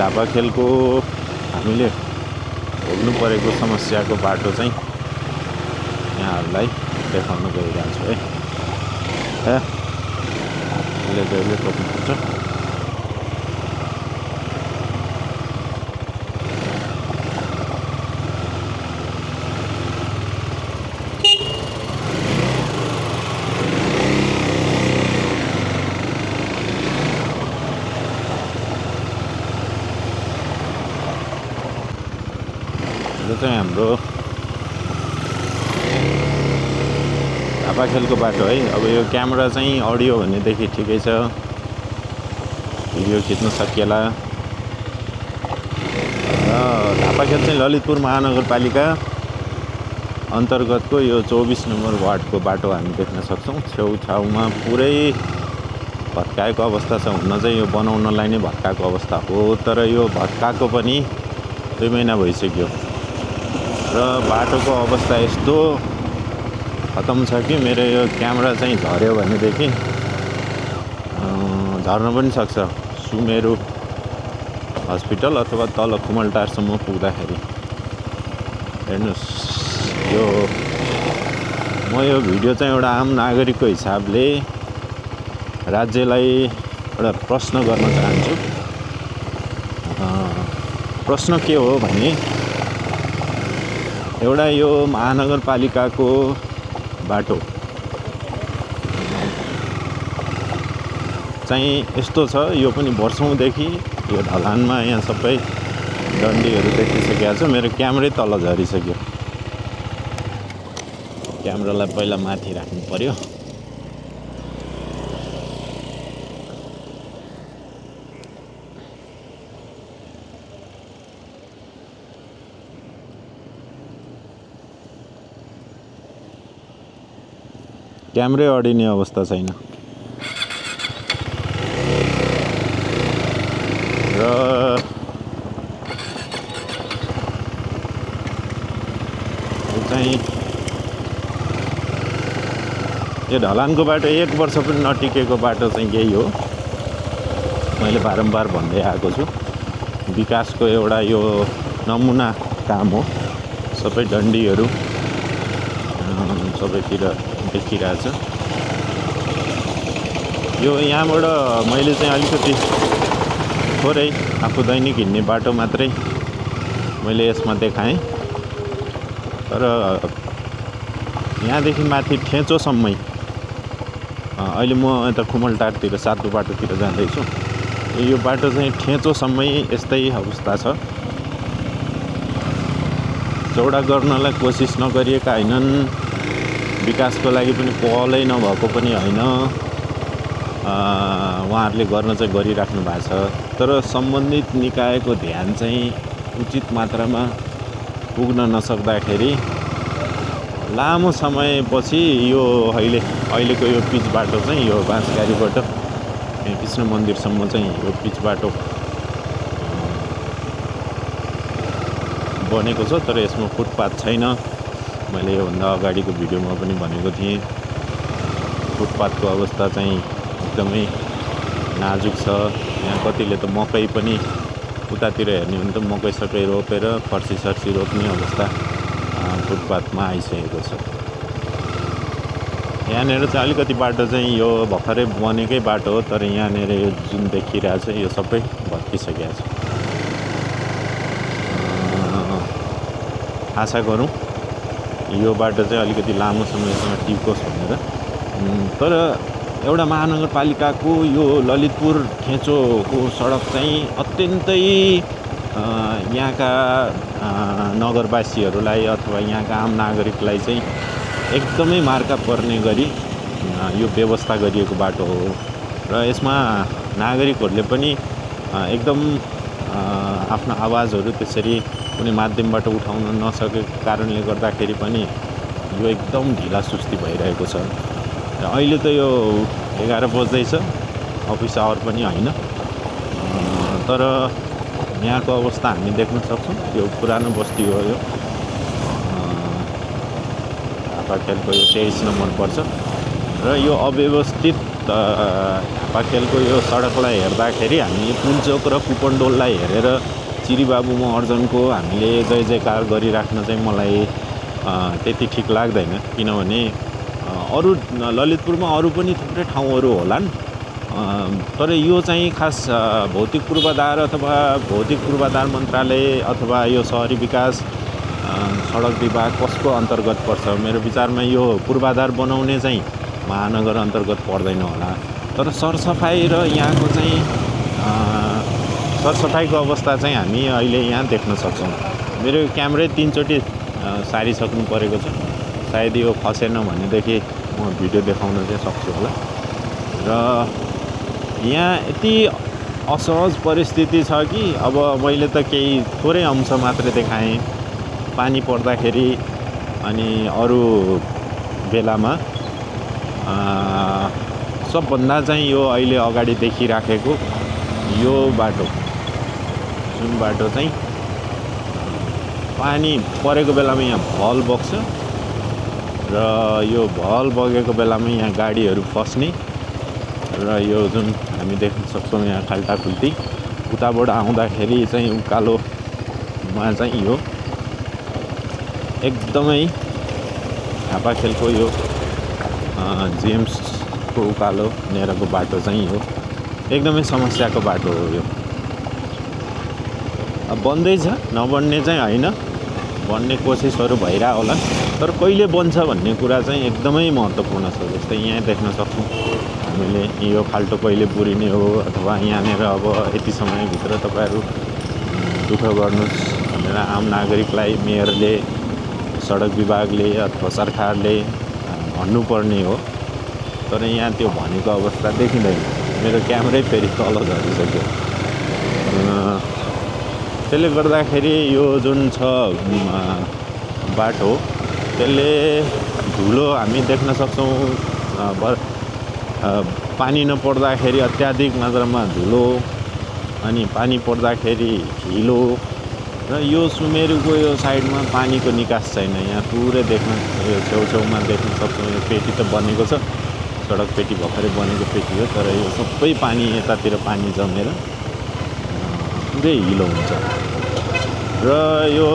झापाखेलको हामीले भोग्नु परेको समस्याको बाटो चाहिँ यहाँहरूलाई देखाउन गइरहेको छु है। अहिले टोक्नुपर्छ। यो चाहिँ हाम्रो झापाखेलको बाटो है। अब यो क्यामेरा चाहिँ अडियो भनेदेखि ठिकै छ, भिडियो खिच्न सकिएला। र झापाखेल चाहिँ ललितपुर महानगरपालिका अन्तर्गतको यो 24 नम्बर वार्डको बाटो हामी देख्न सक्छौँ। छेउछाउमा पुरै भत्काएको अवस्था छ। हुन चाहिँ यो बनाउनलाई नै भत्काएको अवस्था हो, तर यो भत्काएको पनि 2 महिना भइसक्यो र बाटोको अवस्था यस्तो खतम छ कि मेरो यो क्यामेरा चाहिँ झऱ्यो भनेदेखि झर्न पनि सक्छ। सुमेरु हस्पिटल अथवा तल कुमलटारसम्म पुग्दाखेरि। हेर्नुहोस्, म यो भिडियो चाहिँ एउटा आम नागरिकको हिसाबले राज्यलाई एउटा प्रश्न गर्न चाहन्छु। प्रश्न के हो भने, एउटा यो महानगरपालिकाको बाटो चाहिँ यस्तो छ। यो पनि वर्षौँदेखि यो ढलानमा यहाँ सबै डन्डीहरू देखिसकेको छ। मेरो क्यामेरै तल झरिसक्यो। क्यामेरालाई पहिला माथि राख्नु पर्यो। क्यामेरै अडिने अवस्था छैन। र यो चाहिँ यो ढलानको बाटो 1 वर्ष पनि नटिकेको बाटो चाहिँ यही हो। मैले बारम्बार भन्दै आएको छु, विकासको एउटा यो नमुना काम हो। सबै डन्डीहरू सबैतिर देखिरहेछ। यो यहाँबाट मैले चाहिँ अलिकति थोरै आफू दैनिक हिँड्ने बाटो मात्रै मैले यसमा देखाएँ, तर यहाँदेखि माथि ठेचोसम्मै अहिले म यता कुमलटारतिर सातो बाटोतिर जाँदैछु। यो बाटो चाहिँ ठेचोसम्मै यस्तै अवस्था छ। चौडा गर्नलाई कोसिस नगरिएका होइनन्, विकासको लागि पनि पहलै नभएको पनि होइन, उहाँहरूले गर्न चाहिँ गरिराख्नु भएको छ। तर सम्बन्धित निकायको ध्यान चाहिँ उचित मात्रामा पुग्न नसक्दाखेरि लामो समयपछि यो अहिलेको यो पिच बाटो चाहिँ यो बाँसगारीबाट कृष्ण मन्दिरसम्म चाहिँ यो पिच बाटो बनेको छ। तर यसमा फुटपाथ छैन। मैले योभन्दा अगाडिको भिडियोमा पनि भनेको थिएँ, फुटपाथको अवस्था चाहिँ एकदमै नाजुक छ। यहाँ कतिले त मकै पनि उतातिर हेर्ने हो भने त मकै सकै रोपेर फर्सी रोप्ने अवस्था फुटपाथमा आइसकेको छ। यहाँनिर चाहिँ अलिकति बाटो चाहिँ यो भर्खरै बनेकै बाटो हो, तर यहाँनिर यो जुन देखिरहेछ यो सबै भत्किसकेको छ। आशा गरौँ यो बाटो चाहिँ अलिकति लामो समयसम्म टिकोस् भनेर। तर एउटा महानगरपालिकाको यो ललितपुर ठेचोको सडक चाहिँ अत्यन्तै यहाँका नगरवासीहरूलाई अथवा यहाँका आम नागरिकलाई चाहिँ एकदमै मार्का पर्ने गरी यो व्यवस्था गरिएको बाटो हो। र यसमा नागरिकहरूले पनि एकदम आफ्नो आवाजहरू त्यसरी कुनै माध्यमबाट उठाउन नसकेको कारणले गर्दाखेरि पनि यो एकदम ढिला सुस्ती भइरहेको छ। र अहिले त यो 11 बज्दैछ, अफिस आवर पनि होइन, तर यहाँको अवस्था हामी देख्न सक्छौँ। यो पुरानो बस्ती हो। यो झापाखेलको यो 23 नम्बर पर्छ र यो अव्यवस्थित झापाखेलको यो सडकलाई हेर्दाखेरि हामी पुल्चोक र कुपनडोललाई हेरेर चिरीबाबु म अर्जनको हामीले जय जयकार गरिराख्न चाहिँ मलाई त्यति ठिक लाग्दैन। किनभने अरू ललितपुरमा अरू पनि थुप्रै ठाउँहरू होलान्, तर यो चाहिँ खास भौतिक पूर्वाधार अथवा भौतिक पूर्वाधार मन्त्रालय अथवा यो सहरी विकास सडक विभाग कसको अन्तर्गत पर्छ? मेरो विचारमा यो पूर्वाधार बनाउने चाहिँ महानगर अन्तर्गत पर्दैन होला। तर सरसफाइ र यहाँको चाहिँ सरसफाइको अवस्था चाहिँ हामी अहिले यहाँ देख्न सक्छौँ। मेरो क्यामेरै 3 चोटि सारिसक्नु परेको छ। सायद यो खसेन भनेदेखि म भिडियो देखाउन चाहिँ सक्छु होला। र यहाँ यति असहज परिस्थिति छ कि अब मैले त केही थोरै अंश मात्रै देखाएँ पानी पर्दाखेरि, अनि अरू बेलामा सबभन्दा चाहिँ यो अहिले अगाडि देखिराखेको यो बाटो, जुन बाटो चाहिँ पानी परेको बेलामा यहाँ भल बग्छ र यो भल बगेको बेलामा यहाँ गाडीहरू फस्ने र यो जुन हामी देख्न सक्छौँ यहाँ खाल्टाखुल्टी उताबाट आउँदाखेरि चाहिँ उकालोमा चाहिँ यो एकदमै झापाखेलको यो जेम्सको उकालो नेरको बाटो चाहिँ यो एकदमै समस्याको बाटो हो। यो बन्दैछ, नबन्ने चाहिँ होइन, बन्ने कोसिसहरू भइरहेको होला, तर कहिले बन्छ भन्ने कुरा चाहिँ एकदमै महत्त्वपूर्ण छ। जस्तै यहाँ देख्न सक्छौँ हामीले यो खाल्टो कहिले पुरिने हो, अथवा यहाँनिर अब यति समयभित्र तपाईँहरू दुःख गर्नुहोस् भनेर आम नागरिकलाई मेयरले, सडक विभागले अथवा सरकारले भन्नुपर्ने हो। तर यहाँ त्यो भनेको अवस्था देखिँदैन। मेरो क्यामेरै फेरि तल झरिसक्यो। त्यसले गर्दाखेरि यो जुन छ बाटो, त्यसले धुलो हामी देख्न सक्छौँ। पानी नपर्दाखेरि अत्याधिक मात्रामा धुलो, अनि पानी पर्दाखेरि हिलो, र यो सुमेरुको यो साइडमा पानीको निकास छैन। यहाँ पुरै देख्न यो छेउछेउमा देख्न सक्छौँ। यो पेटी त बनेको छ, सडक पेटी भर्खरै बनेको पेटी हो, तर यो सबै पानी यतातिर पानी जमेर पुरै हिलो हुन्छ। र यो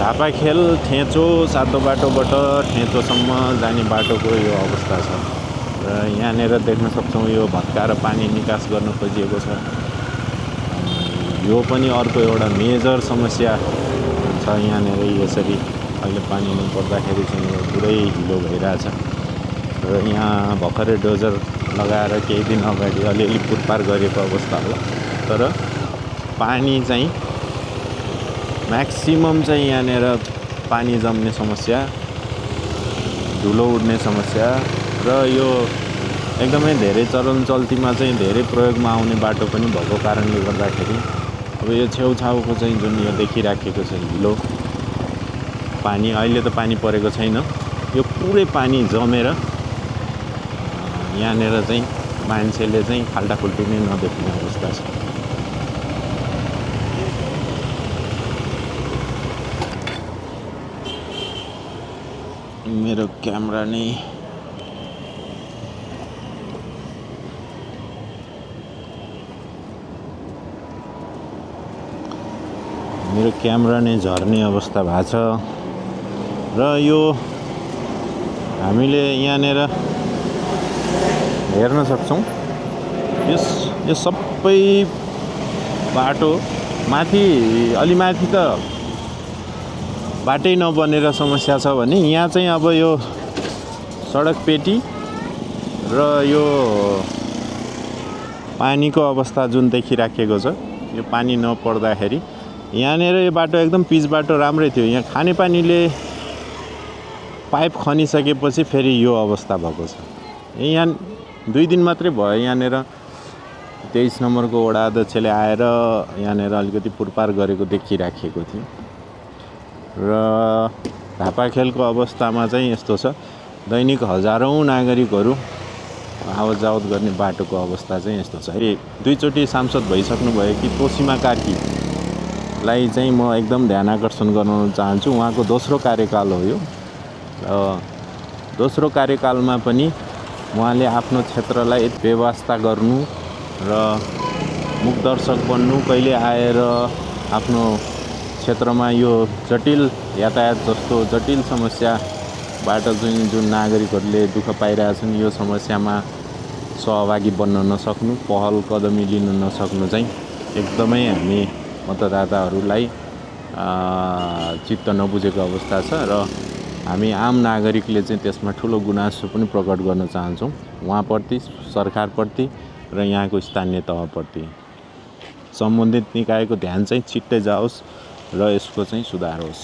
झापाखेल ठेचो सातो बाटोबाट ठेचोसम्म जाने बाटोको यो अवस्था छ। र यहाँनिर देख्न सक्छौँ यो भत्काएर पानी निकास गर्न खोजिएको छ। यो पनि अर्को एउटा मेजर समस्या छ यहाँनिर। यसरी अहिले पानी नपर्दाखेरि चाहिँ यो पुरै हिलो भइरहेछ। र यहाँ भर्खरै डोजर लगाएर केही दिन अगाडि अलिअलि पुरपार गरेको अवस्था हो, तर पानी चाहिँ म्याक्सिमम चाहिँ यहाँनिर पानी जम्ने समस्या, धुलो उड्ने समस्या, र यो एकदमै धेरै चलन चल्तीमा चाहिँ धेरै प्रयोगमा आउने बाटो पनि भएको कारणले गर्दाखेरि अब यो छेउछाउको चाहिँ जुन यो देखिराखेको छ हिलो पानी, अहिले त पानी परेको छैन, यो पुरै पानी जमेर यहाँनिर चाहिँ मान्छेले चाहिँ खाल्टाखुल्टी नै नदेख्ने अवस्था छ। मेरो क्यामेरा नै झर्ने अवस्था भएको छ। र यो हामीले यहाँनिर हेर्न सक्छौँ यो सबै बाटो माथि अलि माथि त बाटै नबनेर समस्या छ भने यहाँ चाहिँ अब यो सडक पेटी र यो पानीको अवस्था जुन देखिराखेको छ, यो पानी नपर्दाखेरि यहाँनिर यो बाटो एकदम पिच बाटो राम्रै थियो। यहाँ खानेपानीले पाइप खनिसकेपछि फेरि यो अवस्था भएको छ। यहाँ 2 दिन मात्रै भयो यहाँनिर 23 नम्बरको वडा अध्यक्षले आएर यहाँनिर अलिकति पुरपार गरेको देखिराखेको थियो। र झापाखेलको अवस्थामा चाहिँ यस्तो छ, दैनिक हजारौँ नागरिकहरू आवत जावत गर्ने बाटोको अवस्था चाहिँ यस्तो छ। 2 चोटि सांसद भइसक्नु भयो कि तोसीमा कार्कीलाई चाहिँ म एकदम ध्यान आकर्षण गर्न चाहन्छु। उहाँको दोस्रो कार्यकाल हो यो। दोस्रो कार्यकालमा पनि उहाँले आफ्नो क्षेत्रलाई व्यवस्था गर्नु र मुखदर्शक बन्नु, कहिले आएर आफ्नो क्षेत्रमा यो जटिल यातायात जस्तो जटिल समस्याबाट जुन नागरिकहरूले दुःख पाइरहेछन् यो समस्यामा सहभागी बन्न नसक्नु, पहल कदमी लिन नसक्नु चाहिँ एकदमै हामी मतदाताहरूलाई चित्त नबुझेको अवस्था छ र हामी आम नागरिकले चाहिँ त्यसमा ठुलो गुनासो पनि प्रकट गर्न चाहन्छौँ उहाँप्रति, सरकारप्रति र यहाँको स्थानीय तहप्रति। सम्बन्धित निकायको ध्यान चाहिँ छिट्टै जाओस् र यसको चाहिँ सुधार होस्।